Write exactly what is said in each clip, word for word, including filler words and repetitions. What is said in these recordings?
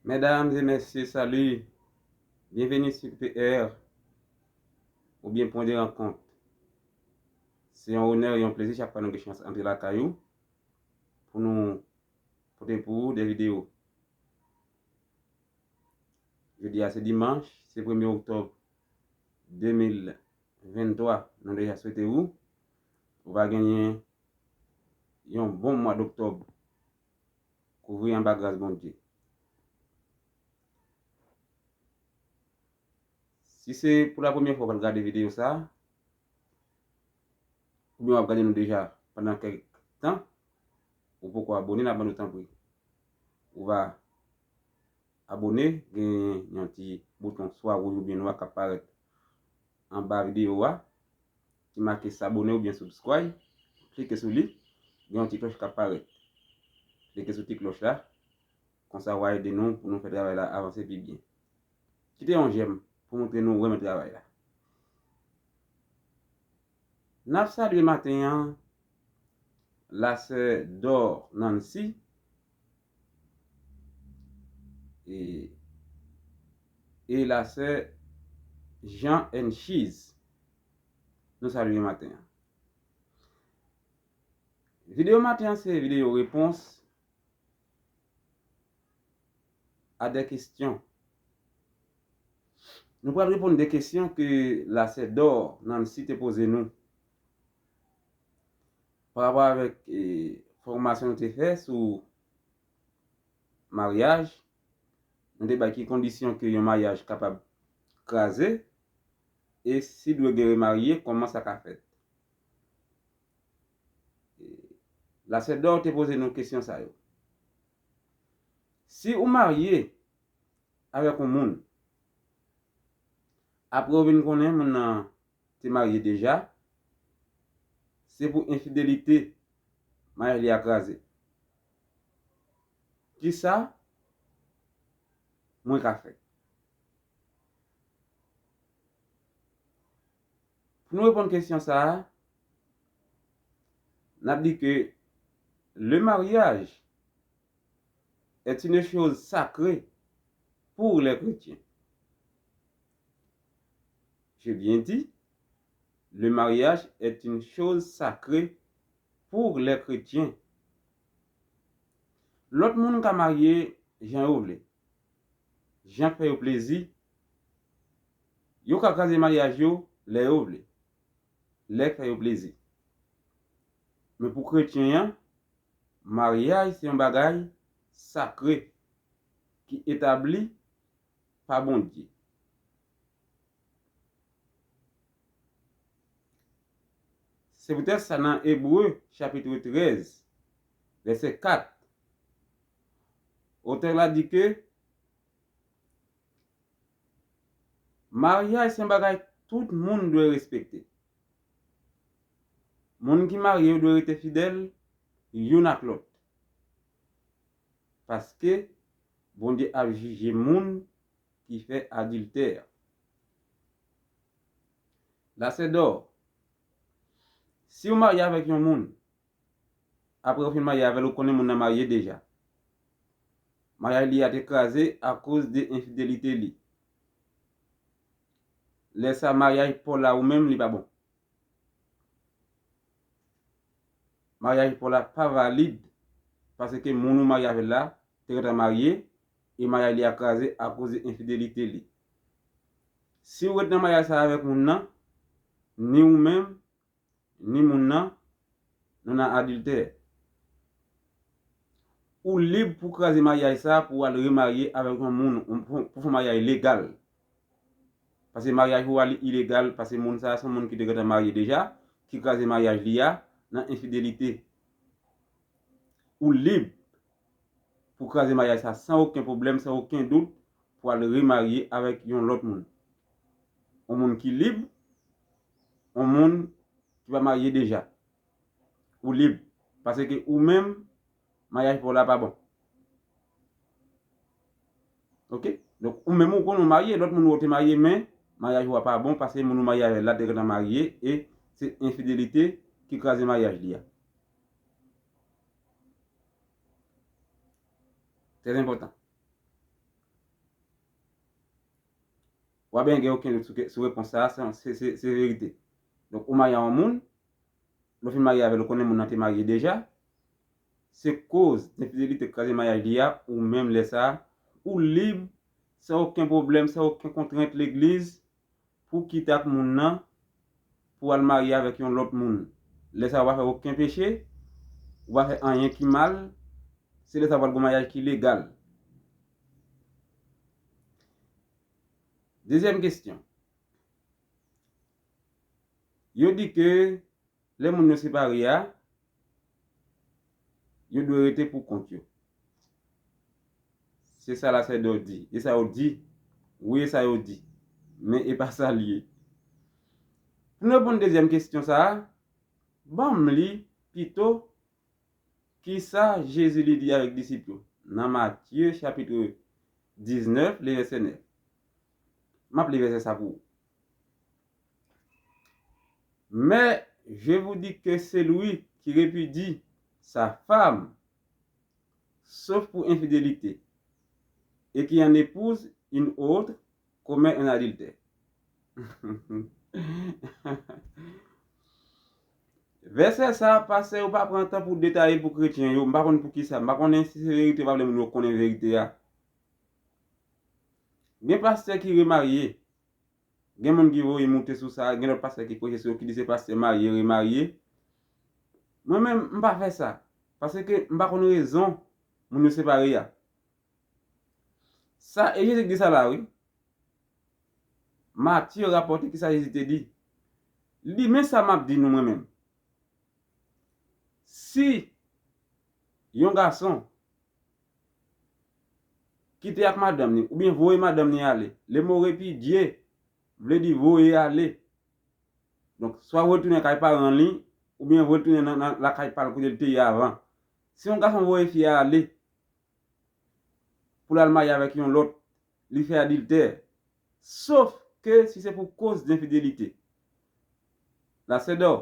Medam e mesye, sali. Byenveni sou P R oubyen Pwen de Rankont. Se yon onè e yon plezi chak fwa nou gen chans antre lakay ou pou nou pote pou ou de videyo. Jodi a se dimanch, se premye oktòb de mil venntwa. Nou deja swete ou, ou va genyen yon bon mwa doktòb kouvri anba gras Bondye. Si se pou la premyè fwa w pral gade videyo sa a, oubyen w ap gade nou deja pandan kèk tan, ou poko abone, n ap mande w tanpri ou va abone, gen yon ti bouton swa wouj oubyen nwa k ap parèt anba videyo a, ki make s'abonner oubyen subscribe, klike sou li, gen yon ti klòch k ap parèt. Klike sou ti klòch la, konsa w a ede nou pou nou fè travay la avanse pi byen. Kite yon jèm pou montre nou renmen travay la. N ap salye maten an la sè Dor Nancy e, e la sè Jean and Cheese. Nou salye maten an. Videyo maten an se videyo repons a de kesyon. Nou pral reponn de kesyon ke la sè Dor Nancy te poze nou pa rapò avèk, e, fòmasyon nou te fè sou maryaj. Nou te bay ki kondisyon ke yon maryaj kapab kraze, e si dwe gen remarye, kòman sa ka fèt. E, la sè Dor te poze nou kesyon sa yo. Si ou marye avèk yon moun, apre ou vin konnen moun nan te marye deja, se pou enfidelite maryaj li a kraze. Kisa mwen ka fè? Pou nou reponn kesyon sa a, n ap di ke le mariage est une chose sacrée pour les chrétiens. J'ai bien dit, le mariage est une chose sacrée pour les chrétiens. Lòt moun ka marye jan yo vle, jan k fè yo plezi. Yo ka kraze maryaj yo lè yo vle, lè k fè yo plezi. Men pou kretyen an, maryaj se yon bagay sakre ki etabli pa Bondye. Se poutèt sa, nan Ebre, chapit trèz, vèsè kat, otè la di ke maryaj se yon bagay tout moun dwe respekte. Moun ki marye yo dwe rete fidèl youn ak lòt. Paske Bondye ap jije moun ki fè adiltè. La sè Dor, si w marye avèk yon moun, apre w fin marye avè l, ou konnen moun nan marye deja. Maryaj li a te kraze akoz de enfidelite li. Lè sa, maryaj pa w la ou menm, li pa bon. Maryaj pa w la pa valid, paske moun ou marye avè l la te gentan marye, e maryaj li a kraze akoz de enfidelite li. Si w ret nan maryaj sa avèk moun nan, ni ou menm, ni moun nan, nou nan adiltè. Ou lib pou kraze maryaj sa pou w al remarye avèk yon moun, pou, pou fè yon maryaj legal. Paske maryaj ou a li ilegal, paske moun sa a se yon moun ki te gentan marye deja, ki kraze maryaj li a nan enfidelite. Ou lib pou kraze maryaj sa san okenn pwoblèm, san okenn dout, pou al remarye avèk yon lòt moun. Yon moun ki lib, yon moun ki pa marye deja. Ou lib. Paske ou menm, maryaj pa w la pa bon. Oke? Donk, ou menm ou konnen w marye, lòt moun ou te marye, men maryaj ou a pa bon, paske moun ou marye avè l la te gentan marye, e se enfidelite ki kraze maryaj li a. Trè enpòtan. Pa bezwen gen okenn dout sou, sou repons sa a, se, se, se, se verite. Donk, ou marye a yon moun, lè w fin marye avè l, ou konnen moun nan te marye deja, se koz denfidelite k kraze maryaj li a, ou menm lè sa a, ou lib, san okenn pwoblèm, san okenn kontrent legliz, pou w kite ak moun nan, pou w al marye avèk yon lòt moun. Lè sa a, ou pa fè okenn peche, ou pa fè anyen ki mal, se lè sa a w pral gen yon maryaj ki legal. Dezyèm kesyon. Yo di ke lè moun yo separe a, yo dwe rete pou kont yo. Se sa Lasèdò di. E sa yo di. Wi, e sa yo di. Men e pa sa l ye. Pou n reponn dezyèm kesyon sa a, ban m li pito kisa Jezi li di avèk disip yo nan Matye chapit diznèf, le vèsè nèf. M ap li vèsè sa pou ou. Mais je vous dis que celui qui répudie sa femme, sauf pour infidélité, et qui en épouse une autre, commet un adultère. Vèsè sa, pastè yo pa pran tan pou detaye l pou kretyen yo. M pa konn poukisa. M pa konnen si se verite, yo pa vle moun yo konnen verite a. Gen pastè ki remarye. Gen moun ki voye moute sou sa, gen lòt pastè ki preche sou yo, ki di se pastè marye, remarye. Mwen menm, m pa fè sa. Paske m pa konn rezon moun yo separe a. Sa, e Jezi ki di sa la, wi. Matye rapòte kisa Jezi te di. Li di, men sa m ap di nou mwen menm. Si yon gason kite ak madanm ni, oubyen voye madanm ni ale, le mo repudier vle di voye ale. Donk, swa retounen kay paran li, oubyen retounen nan, nan lakay pa l kote l te ye avan. Si yon gason voye fi a ale, pou l al marye avèk yon lòt, li fè adiltè. Sof ke si se pou koz denfidelite. Lasèdò,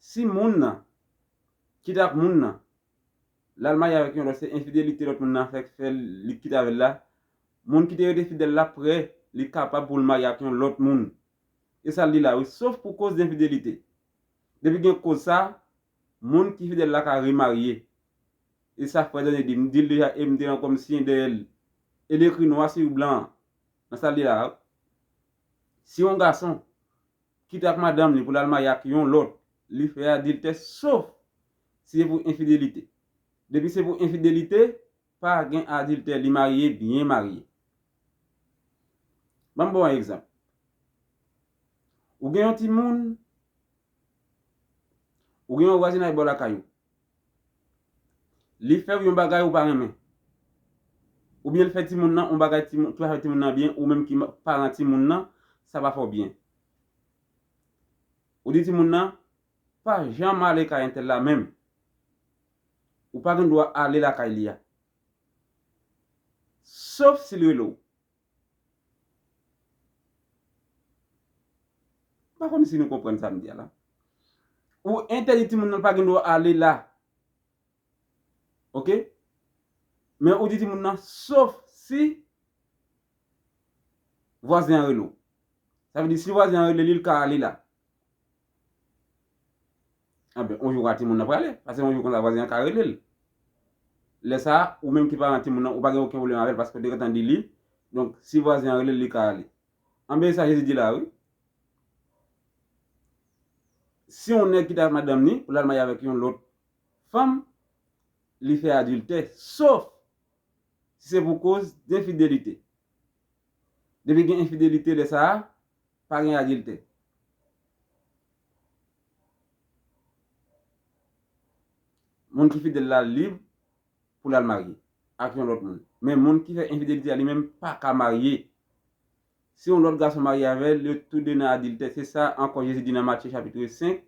si moun nan kite ak moun nan, l al marye avèk yon lòt, se enfidelite lòt moun nan fè, fè li kite avè l la, moun ki te rete fidèl la prè, li kapab pou l marye ak yon lòt moun. E sa l di la, wi, sof pou koz denfidelite. Depi gen koz sa, moun ki fidèl la ka remarye. E sa frè Dany di, m di l deja e m te ankò m siyen dèyè l. E l ekri nwa si blan nan sa l di la a. Si yon gason kite ak madanm li pou l al marye ak yon lòt, li fè adiltè, sof si se pou enfidelite. Depi se pou enfidelite, pa gen adiltè, li marye, byen marye. Ban m ba w yon egzanp. Ou gen yon timoun, ou gen yon vwazinay bò lakay ou. Li fè w yon bagay ou pa renmen. Oubyen l fè timoun nan yon bagay timoun, ki pa fè timoun nan byen, ou menm ki ma-, paran timoun nan, sa pa fè w byen. Ou di timoun nan, pa janm ale kay entèl la menm. Ou pa gen dwa ale lakay li a. Sof si l rele w. M pa konn si nou konprann sa m di a la. Ou entèdi timoun nan pa gen dwa ale la. Oke? Men ou di timoun nan, sof si vwazen an rele w. Sa vle di, si vwazen an rele li, l ka ale la. Anben, yon jou konsa timoun nan prale, paske yon jou konsa vwazen an ka rele l. Lè sa a, ou menm ki paran timoun nan, ou pa gen okenn pwoblèm avè l, paske w te gentan di li. Donk, si vwazen an rele l, li ka ale. Anben, e sa Jezi di la, wi. Si yon nèg kite ak madanm ni pou l al marye avèk yon lòt fanm, li fè adiltè, sof si se pou koz denfidelite. Depi gen enfidelite, lè sa a, pa gen adiltè. Moun ki fidèl la lib pou l al marye ak yon lòt moun. Men moun ki fè enfidelite a, li menm pa ka marye. Si yon lòt gason marye avè l, yo toude nan adiltè. Se sa ankò Jezi di nan Matye chapit senk,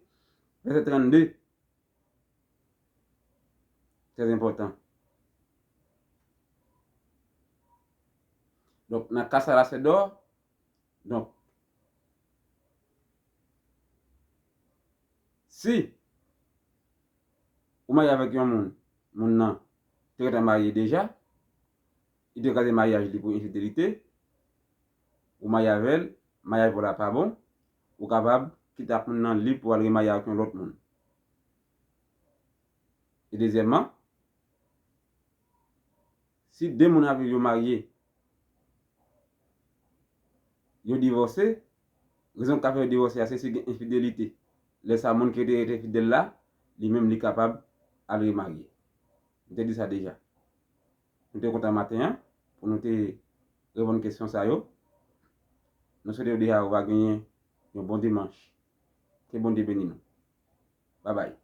vèsè trannde. Trè enpòtan. Donk, nan ka sa la, sè dò, donk, si ou marye avèk yon moun, moun nan te gentan marye deja, li te kraze maryaj li pou enfidelite, ou marye avè l, maryaj vòl la pa bon, ou kapab kite ak moun nan lib pou al remarye ak yon lòt moun. E dezyèmman, si de moun ap viv yo marye, yo divòse, rezon k ka fè yo divòse a se si gen enfidelite. Lè sa moun ki te rete fidèl la, li menm li kapab al remarye. M te di sa deja. Nou te kontan maten an pou nou te reponn kesyon sa yo. Nou swete yo deja yo va genyen yon bon dimanch. Ke Bondye beni nou. Babay.